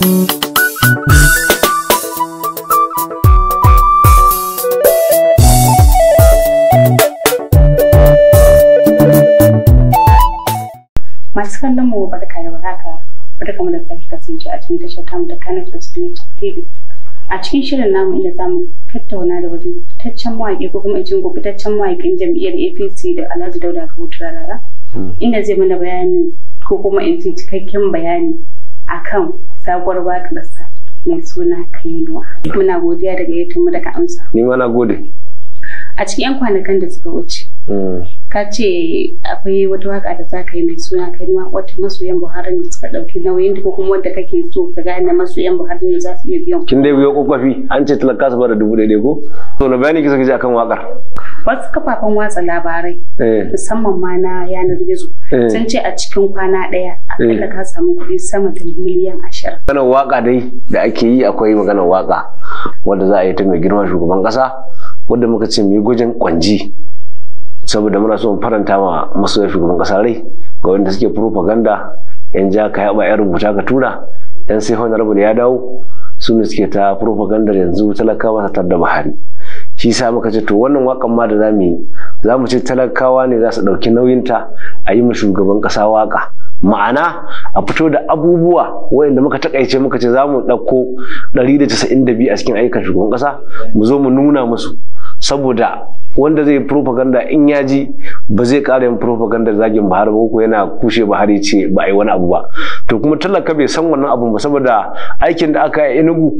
Masu kallon mu, barka da warhaka, barka mu da sake kasance a cikin tashar tamu ta Kano State TV. A cikin shirin namu inda za mu tattauna da wani fitaccen mawaƙi, ko kuma in ce fitaccen mawaƙin jam'iyyar APC da Alhaji Dauda Kahutu Rarara, inda zai mana bayani, ko kuma in ce cikakken bayani, akan sabuwar waƙarsa mai suna Kainuwa. Muna godiya daga gayyatar mu daga amsa. Ni ma na gode. A cikin 'yan kwanakan da suka wuce, ka ce akwai wata waka da za ka yi mai suna Kainuwa, wata masoyan Buhari ne suka ɗauki nauyin, ko kuma wanda kake so ka gane masoyan Buhari ne za su iya biyan. Kin dai biyo kwakwafi, an ce talaka su bada 1000 ko? To, na bayani kisa kije akan wakar. Wasu kafafen watsa labarai, musamman ma na yanar gizo, sun ce a cikin kwana ɗaya akalla ka samu kuɗi sama da miliyan 20. Maganar waka dai da ake yi, akwai maganar waka wanda za a yi ta mai girma shugaban kasa, wanda muka ce mu yi gwajin kwanji, saboda muna so mu faranta ma masoyan shugaban kasa rai, ga wanda suke propaganda, yan ja ka yaba, yan rubuta ka tura, yan sai honorable ya dawo, su ne suke ta propaganda. Yanzu talakawa ta da Buhari. Shi sa muka ce to, wannan wakan ma da zamu yi, zamu ce talakawa ne za su ɗauki nauyinta a yi ma shugaban kasa waka, ma'ana a fito da abubuwa wayanda muka takaice, muka ce za mu ɗauko 192 a cikin ayyukan shugaban kasa, mu zo mu nuna musu, saboda wanda zai yi propaganda in ya ji ba zai ƙara yin propaganda zagin Buhari ba, ko yana kushe Buhari ce ba a yi wani abu ba. To, kuma talaka bai san wannan abun ba, saboda aikin da aka yi a Enugu,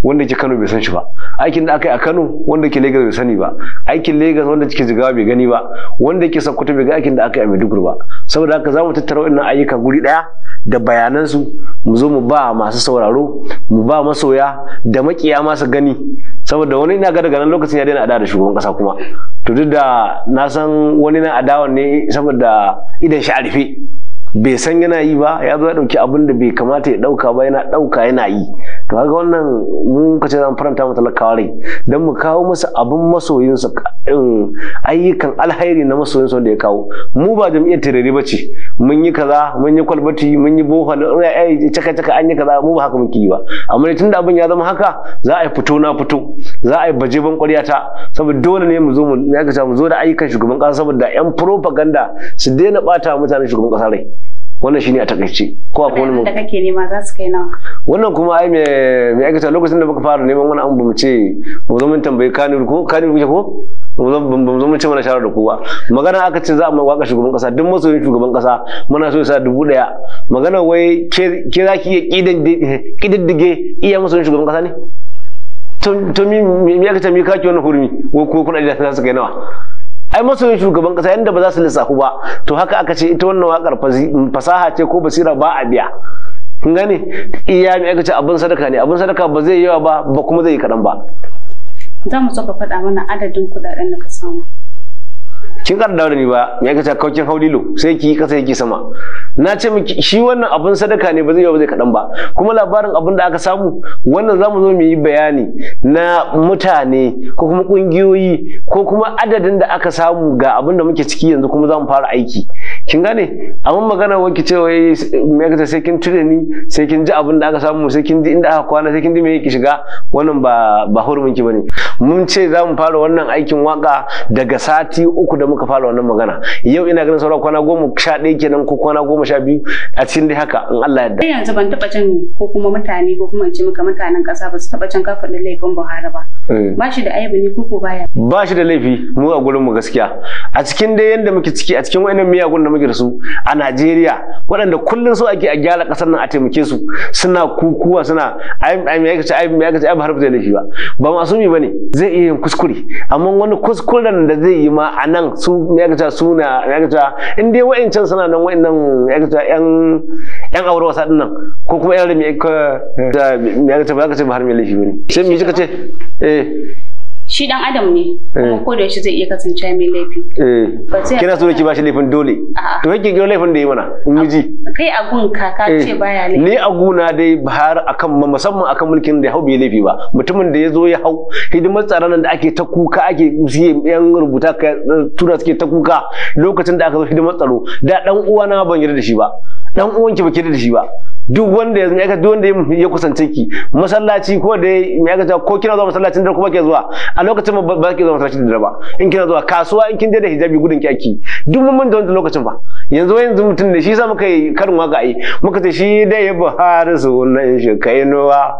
wanda ke Kano bai san shi ba. Aikin da aka yi a Kano, wanda ke Lagos bai sani ba. Aikin Lagos, wanda ke Jigawa bai gani ba. Wanda ke Sokoto bai ga aikin da aka yi a Maiduguri ba. Saboda haka za mu tattara wannan ayyuka guri daya da bayanansu, mu zo mu ba masu sauraro, mu ba masoya da makiya masu gani, saboda wani ina ga daga nan lokacin ya daina adawa da shugaban kasa. Kuma to, duk da na san wani na adawan ne saboda idan shi a rufe, bai san yana yi ba, ya zo ya dauki abin da bai kamata ya dauka ba, yana dauka yana yi. To, kaga wannan mun kace zan faranta mu talakawa rai dan mu kawo masa abin masoyinsa, ayyukan alhairi na masoyinsa wanda ya kawo. Mu ba jam'iyyar tirere ba ce, mun yi kaza, mun yi kwalbati, mun yi borehole, caka caka, an yi kaza. Mu ba haka muke yi ba. Amma tunda abin ya zama haka, za a yi fito na fito, za a yi baje ban ƙwarya ta, saboda dole ne mu zo mu ya mu zo da ayyukan shugaban kasa, saboda yan propaganda su daina bata mutanen shugaban kasa rai. Wannan shine a takaice. Ko akwai wani da kake nema, za su kai nawa? Wannan kuma ai me me aikata, lokacin da muka fara neman wani abu, bamu ce mu zo mun tambayi Kano ko Kano kuke, ko mu zo mun ce mana shawara da ku ba. Magana aka ce za a mai waka shugaban kasa, duk masoyin shugaban kasa muna so ya sa 1000. Magana wai ke za ki iya kididdige iya masoyin shugaban kasa ne? To, mi me aka ce mi kake wannan hurumi ko kuɗaɗe da za su kai nawa? Ai masoyin shugaban kasa yanda ba za su lissafu ba. To, haka aka ce ita wannan wakar fasaha ce ko basira, ba a biya. Kun gane? Iya mai aka ce abin sadaka ne, abin sadaka ba zai yawa ba, ba kuma zai yi kaɗan ba. Za mu so ka faɗa mana adadin kuɗaɗen da ka samu. Kin ƙara dawo da ni ba. Me aka ce kaukin haulilo sai ki kasa yake sama. Na ce miki shi wannan abin sadaka ne, ba zai yawa ba, zai kaɗan ba. Kuma labarin abin da aka samu wannan, zamu zo mu yi bayani na mutane ko kuma ƙungiyoyi ko kuma adadin da aka samu, ga abin da muke ciki yanzu, kuma za mu fara aiki. Kin gane? Amma magana wanki ce wai me aka ce sai kin ture ni, sai kin ji abin da aka samu, sai kin ji inda aka kwana, sai kin ji me yake shiga, wannan ba hurumin ki bane. Mun ce za mu fara wannan aikin waka daga sati 3 da muka fara wannan magana. Yau ina ganin sauran kwana 11 kenan ko kwana 12 a cikin dai haka, in Allah yarda. Yanzu ban taɓa jin, ko kuma mutane, ko kuma in ce maka mutanen ƙasa ba su taɓa jin ka faɗi laifin Buhari ba. Ba shi da aibu ne ko baya? Ba shi da laifi mu a gurin mu gaskiya. A cikin dai yanda muke ciki, a cikin wayannan miyagun da muke da su a Najeriya, waɗanda kullum so ake a gyara ƙasar nan, a taimake su, suna kukuwa, suna ai ai me yake ai me yake ai Buhari ba zai laifi ba. Ba masumi bane, zai iya yin kuskure, amma wani kuskuren da zai yi ma a nan su me yake suna me yake in dai wa'incan suna nan, wa'innan me yake yan aure wasa din nan, ko kuma yan me yake ba ka ce Buhari mai laifi bane. Sai me kika ce? Eh. Shi dan adam ne, kuma ko da yaushe zai iya kasancewa mai laifi. Eh, kina so ki ba shi laifin dole? To, kake ga laifin da yi mana miji. Kai a gun ka, ka ce baya laifi. Ni a guna dai har akan musamman akan mulkin da ya hau bai laifi ba. Mutumin da ya zo ya hau, hidimar tsaron nan da ake ta kuka, ake yan rubuta tura suke ta kuka lokacin da aka zo hidimar tsaro, da dan uwana ban yarda da shi ba. Dan uwanki baki da shi ba. Duk wanda ya zama duk wanda ya kusance ki masallaci ko da ya ga ko kina zuwa masallacin dare ko baki zuwa a lokacin ba ki zuwa masallacin dare ba, in kina zuwa kasuwa in kin je da hijabi gudun ki ake duk mun da wannan lokacin ba. Yanzu mutum ne shi yasa muka yi karin waka ai muka ce shi dai Buhari sunan shi kainuwa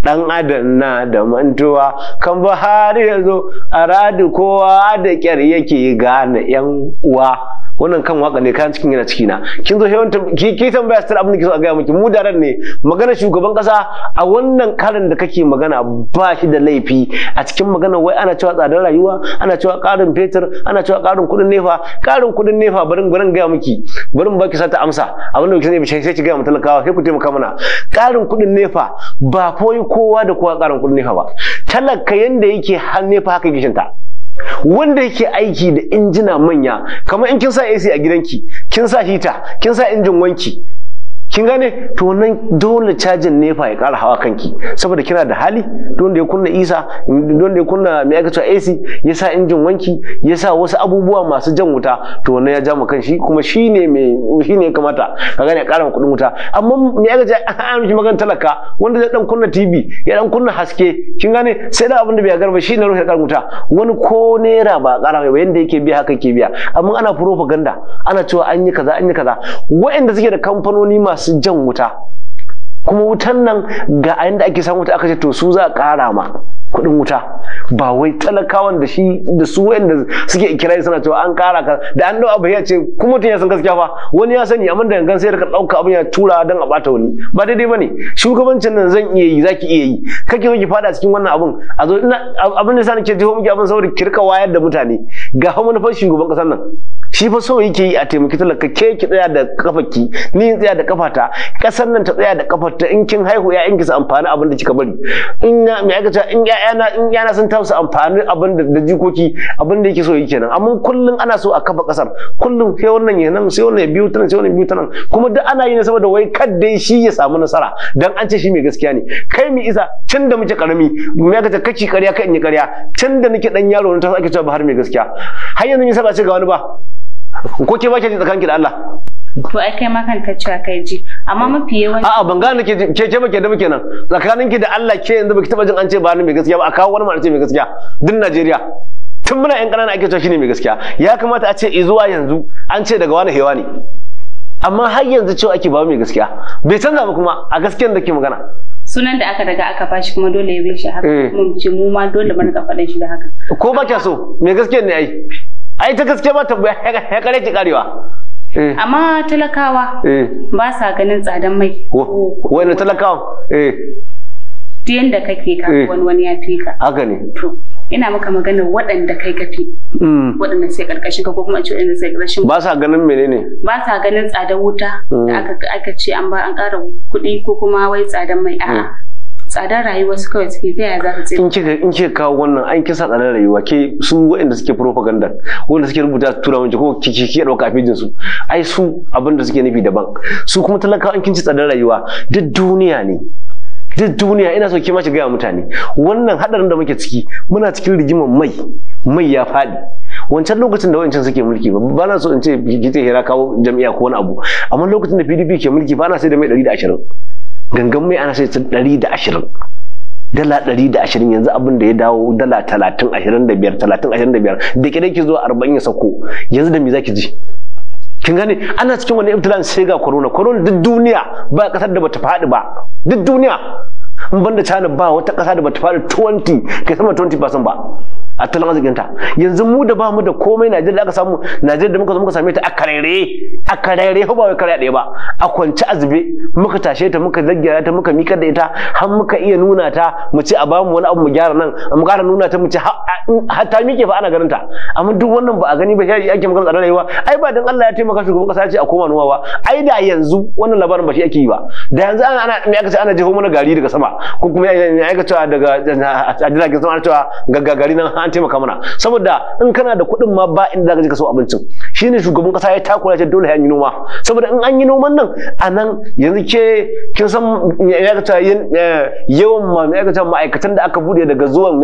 dan adam na da mantuwa kan Buhari yazo a radu kowa da kyar yake gane yan uwa. Wannan kan waka ne kan cikin yana ciki na kin zo hewan ki tambaya sitar abin da ke so a gaya miki. Mu daren ne magana shugaban kasa a wannan karin da kake magana ba shi da laifi a cikin magana. Wai ana cewa tsadar rayuwa, ana cewa karin fetur, ana cewa karin kudin nefa. Karin kudin nefa barin gaya miki, barin baki sata amsa abin da kike sani sai ki gaya mu talakawa sai ku taimaka mana. Karin kudin nefa ba koyi kowa da kowa karin kudin nefa ba. Talaka yanda yake har nefa haka gishinta. Wanda yake aiki da injina manya kamar in kin sa AC a gidanki, kin sa hita, kin sa injin wanki, kin gane, to wannan dole cajin nefa ya ƙara hawa kanki saboda kina da hali. Don da ya kunna isa, don da ya kunna mai aka cewa AC, ya sa injin wanki, ya sa wasu abubuwa masu jan wuta, to wannan ya ja mu kanshi kuma shine mai shine ya kamata ka gane ya ƙara kuɗin wuta. Amma mai aka ce an miki magana talaka wanda zai dan kunna TV ya dan kunna haske, kin gane, sai da abin da bai garba shi ne rufe ƙarin wuta. Wani ko naira ba ƙara ba, yanda yake biya haka yake biya. Amma ana propaganda ana cewa an yi kaza an yi kaza. Waɗanda suke da kamfanoni masu jan wuta kuma wutan nan ga a yanda ake samu wuta aka ce to su za a ƙara ma kuɗin wuta, ba wai talakawan da shi da su wayanda suke ikirari suna cewa an ƙara ka da an ɗau abu ya ce kuma mutum ya san gaskiya fa wani ya sani amma da gangan sai ka ɗauka abin ya tura don a ɓata wani. Ba daidai bane. Shugabancin nan zan iya yi, zaki iya yi, kake zo ki fada cikin wannan abun a zo ina abin da sa nake jiho miki abin saboda ki rika wayar da mutane ga fa manufar shugaban ƙasar nan. Shi fa so yake yi a taimaki talaka, ke ki tsaya da kafarki, ni in tsaya da kafata, ƙasar nan ta tsaya da kafarta. In kin haihu ƴaƴanki su amfani abin da kika bari, in me aka ce in ƴaƴana sun tasu amfani abin da jikoki abin da yake so yake nan. Amma kullun ana so a kafa ƙasar, kullun sai wannan ya nan, sai wannan ya biyu ta nan, sai wannan ya biyu ta nan, kuma duk ana yi ne saboda wai kadai shi ya samu nasara dan an ce shi mai gaskiya ne. Kai mi isa tun da muke karami me aka ce kake ƙarya kai in yi ƙarya, tun da nake dan yaro na taso ake cewa Buhari mai gaskiya, har yanzu me yasa ba ce ga wani ba? Ko ke ba ke ji tsakaninki da Allah? To ai kai ma kanka cewa kai ji, amma mafi yawanci a'a ban gane ke ke ba ke da muke nan tsakaninki da Allah ke yanzu baki taba jin an ce ba ni mai gaskiya ba, a kawo wani ma ce mai gaskiya duk Najeriya tun muna yan ƙanana ake cewa shine mai gaskiya. Ya kamata a ce zuwa yanzu an ce daga wani hewa ne, amma har yanzu cewa ake ba mai gaskiya bai canza ba kuma a gaskiyar da ke magana. Sunan da aka daga aka bashi kuma dole ya bi shi haka, kuma mu ce mu ma dole mu rika faɗin shi da haka. Ko ba kya so mai gaskiyar ne ai ai ta gaskiya ba ta ya kare ki karewa. Amma talakawa ba sa ganin tsadan mai. Wani talakawa? Duk yanda kake ka wani ya fi ka. Haka ne. To ina maka magana waɗanda kai ka fi. Waɗanda sai karkashin ka ko kuma a ce waɗanda sai karkashin. Ba sa ganin menene? Ba sa ganin tsadar wuta da aka ce an ba an ƙara kuɗi ko kuma wai tsadan mai, a'a. Tsadar rayuwa su kawai suke ta yaya za su tsira. In kika kawo wannan an kisa tsadar rayuwa ke su waɗanda suke propaganda wanda suke rubuta tura wanke ko kike kike ɗauka fejin su, ai su abin da suke nufi daban. Su kuma talakawa in kin ci tsadar rayuwa duk duniya ne. Duk duniya ina so ke ma ki gaya mutane wannan hadarin da muke ciki, muna cikin rigimar mai ya faɗi. Wancan lokacin da wancan suke mulki ba na so in ce ki ce hira kawo jam'iyya ko wani abu, amma lokacin da PDP ke mulki ba ana sai da mai 120 gangan mai, ana sai da 120 dala 120, yanzu abin da ya dawo dala 30 25 30 25 da ke ki zuwa 40 ya sako, yanzu da me zaki ji? Kin gane ana cikin wani ibtila'in sai ga corona. Corona duk duniya ba kasar da bata faɗi ba, duk duniya in banda China ba wata kasa da bata faɗi 20 kai sama 20% ba a tattalin arzikinta. Yanzu mu da bamu da komai Najeriya da aka samu, Najeriya da muka zo muka same ta a karere ba wai karya ɗaya ba, a kwance azube muka tashe ta, muka zaggyara ta, muka mikar da ita, har muka iya nuna ta mu ce a bamu wani abu mu gyara nan, mu ƙara nuna ta mu ce har ta miƙe fa ana ganin ta. Amma duk wannan ba a gani ba, shi ake magana tsadar rayuwa. Ai ba dan Allah ya taimaka shugaban kasa ya ce a koma noma ba, ai da yanzu wannan labarin ba shi ake yi ba. Da yanzu ana me aka ce ana jeho mana gari daga sama, ko kuma me aka cewa daga jiragen sama ana cewa ga gari nan an taimaka mana, saboda in kana da kuɗin ma ba inda zaka je ka so abincin. Shine shugaban kasa ya takura ce dole sai an yi noma, saboda in an yi noman nan a nan yanzu ke kin san ya ka yawan ma'aikatan da aka bude daga zuwan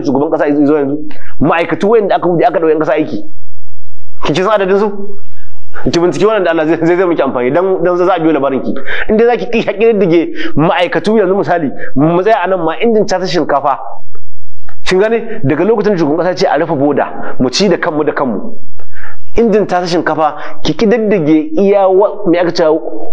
shugaban kasa zuwa yanzu, ma'aikatu wayanda aka bude aka ɗau yan kasa aiki, kin san adadin su? Ki binciki wannan da Allah zai miki amfani dan za a biyo labarin ki. In dai zaki kididdige ma'aikatu yanzu misali mu tsaya anan ma injin casa shinkafa. Kin gane daga lokacin shugaban kasa ce a rufe boda mu ci da kanmu da kanmu. Injin tasa shinkafa ki kididdige iya me aka ce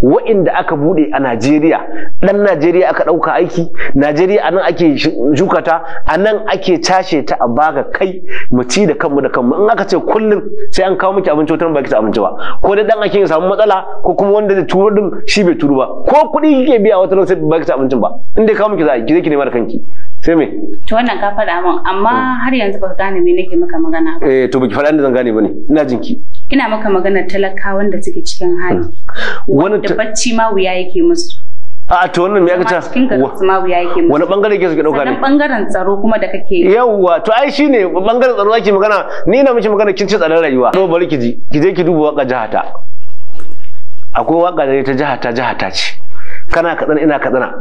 wa'inda aka bude a Najeriya, dan Najeriya aka dauka aiki, Najeriya anan ake shuka ta, anan ake cashe ta a baka kai mu ci da kanmu da kanmu. In aka ce kullum sai an kawo miki abinci wata ba ki ci abinci ba, ko dai dan ake samu matsala ko kuma wanda zai turo din shi bai turo ba, ko kuɗi kike biya wata sai ba ki ci abincin ba, in dai kawo miki za a ki je ki nema da kanki. Sai me? To wannan ka faɗa min amma har yanzu baka gane me nake maka magana ba. Eh to baki faɗa inda zan gane bane, ina jinki. Ina maka maganar talakawan da suke cikin hali. Wani da bacci ma wuya yake musu. A to wannan me aka ce? Cikin garin su ma wuya yake musu. Wani bangare yake suke dauka ne? Sannan bangaren tsaro kuma da kake. Yawwa to ai shine bangaren tsaro ake magana, ni ina miki magana kin ce tsadar rayuwa. To bari ki ji, ki je ki duba waka jihata. Akwai waka da ta jihata jihata ce. Kana Katsina ina Katsina,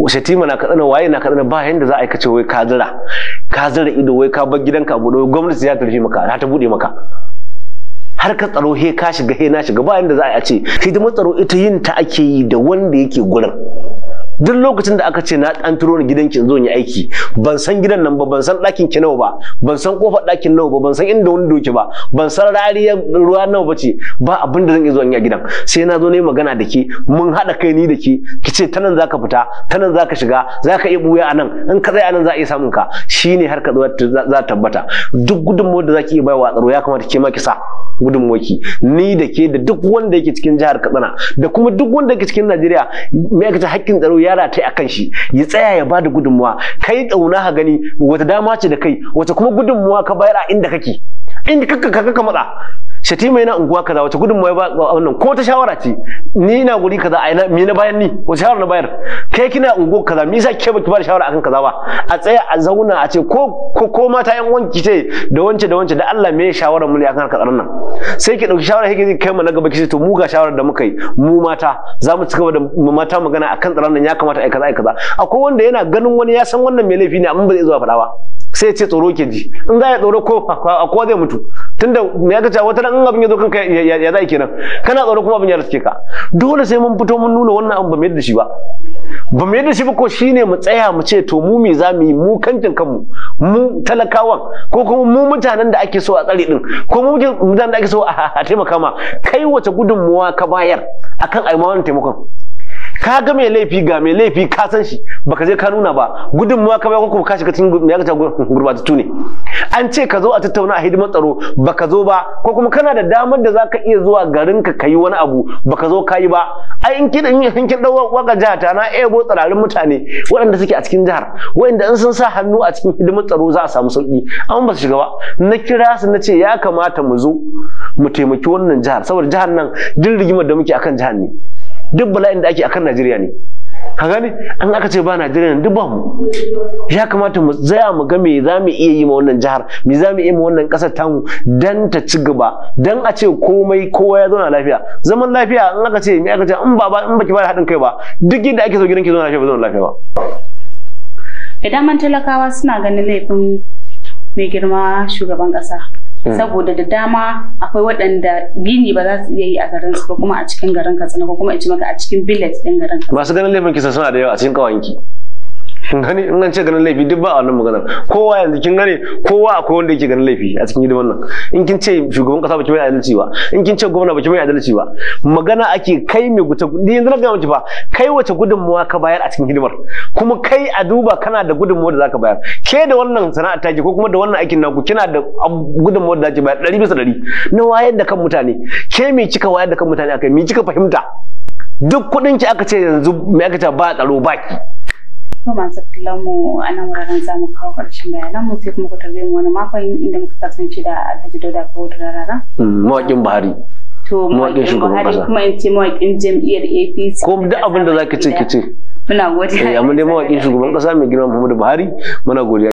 Shatima na Katsina, waye na Katsina, ba yanda za a aikace wai ka zira ido wai ka bar gidanka a buɗe, gwamnati ya tarfi maka, ta buɗe maka. Har ka tsaro he ka shiga he na shiga, ba yanda za a ce hidimar tsaro ita yin ta ake yi da wanda yake gurin. Duk lokacin da aka ce na an turo ni gidanki in zo in yi aiki, ban san gidan nan ba, ban san ɗakin ki nawa ba, ban san kofar ɗakin nawa ba, ban san inda wani doki ba, ban san rariyar ruwa nawa ba ce, ba abin da zan iya zuwa in yi a gidan. Sai na zo na yi magana da ke, mun haɗa kai ni da ke, ki ce ta nan zaka fita, ta nan zaka shiga, zaka iya buya a nan, in ka tsaya a nan za a iya samun ka. Shine har ka za ta tabbata. Duk gudunmawar da zaki iya bayarwa tsaro ya kamata ke ma ki sa gudunmawarki. Ni da ke da duk wanda yake cikin jihar Katsina da kuma duk wanda yake cikin Najeriya, me aka ce haƙƙin tsaro ya rataye akan shi, ya tsaya ya bada gudunmuwa. Kai tsauna ka gani wata dama ce da kai, wata kuma gudunmuwa ka bayar a inda kake, inda kaka kaka matsa. Shatima yana unguwa kaza, wata gudunmuwa ya ba wannan, ko ta shawara ce, ni ina guri kaza a ina me na bayan ni, wata shawara na bayar, kai kina unguwa kaza me yasa ke baki ba da shawara akan kaza ba? A tsaya a zauna a ce ko ko mata yan wanki ce da wance da wance da Allah me shawarar mu ne akan harkar tsaron nan. Sai ki dauki shawara kike kai mu na gaba ki ce to mu ga shawarar da muka yi, mu mata za mu ci gaba da mata magana akan tsaron nan, ya kamata ai kaza ai kaza. Akwai wanda yana ganin wani ya san wannan mai laifi ne amma ba zai zuwa faɗa ba, sai ya ce tsoro ke ji. In za ya tsoro ko kowa zai mutu, tunda me aka ce wata ran in abin ya zo kanka ya za kenan, kana tsoro kuma abin ya riske ka. Dole sai mun fito mun nuna wannan abin ba mu yadda shi ba, ba mu yadda shi ba ko shine mu tsaya mu ce to mu me za mu yi, mu kantin kanmu, mu talakawan, ko kuma mu mutanen da ake so a tsare din, ko mu mutanen da ake so a taimaka ma. Kai wace gudunmuwa ka bayar akan ai ma wannan taimakon? Ka ga mai laifi, ga mai laifi ka san shi, baka je ka nuna ba, gudunmuwa ka bayar ko kuma ka shiga cikin ya ga gurbatattu ne. An ce ka zo a tattauna a hidimar tsaro, baka zo ba, ko kuma kana da damar da zaka iya zuwa garin ka kayi wani abu, baka zo kayi ba. Ai in kin in kin dau waka jiha ta na ebo tsirarin mutane waɗanda suke a cikin jihar, waɗanda in sun sa hannu a cikin hidimar tsaro za a samu sauki, amma ba su shiga ba. Na kira su na ce ya kamata mu zo mu taimaki wannan jihar, saboda jihar nan duk rigimar da muke akan jihar ne, duk bala'in da ake akan Najeriya ne. Ka gane an aka ce ba Najeriya duk ba mu. Ya kamata mu tsaya mu ga me za mu iya yi ma wannan jihar, me za mu iya ma wannan ƙasar tamu dan ta ci gaba, dan a ce komai kowa ya zauna lafiya. Zaman lafiya in aka ce me aka ce in ba in baki ba da haɗin kai ba, duk yadda ake so gidanki zauna lafiya ba zauna lafiya ba. Da daman talakawa suna ganin laifin mai girma shugaban ƙasa. Saboda da dama akwai waɗanda gini ba za su iya yi a garin su ba, kuma a cikin garin Katsina, ko kuma in ci maka a cikin village ɗin garin Katsina. Masu ganin laifin kisa suna da yawa a cikin ƙawayenki. Kin gani in an ce ganin laifi duk ba a wannan maganar. Kowa yanzu kin gane kowa akwai wanda yake ganin laifi a cikin hidiman nan. In kin ce shugaban kasa baki mai adalci ba, in kin ce gwamna baki mai adalci ba, magana ake kai mai guta ni yanzu na ga miki fa, kai wace gudunmuwa ka bayar a cikin hidimar, kuma kai a duba kana da gudunmuwa da zaka bayar. Ke da wannan sana'a taki ko kuma da wannan aikin naku kina da gudunmuwa da zaki bayar 100% na wayar da kan mutane. Ke me kika wayar da kan mutane akai, me kika fahimta? Duk kuɗin ki aka ce yanzu me aka ce ba tsaro ba ki. To masu kallon mu a nan wuraren za mu kawo ƙarshen bayanan mu, sai kuma ku tarbe mu wani makon inda muka kasance da Alhaji Dauda Kahutu Rarara. Mawaƙin Buhari. To Mawaƙin shugaban Buhari ƙasa. kuma in ce mawaƙin jam'iyyar APC. Ko duk abin da zaki ce ki ce. Muna godiya. Eh amma dai mawaƙin shugaban ƙasa mai girma Muhammadu Buhari muna godiya.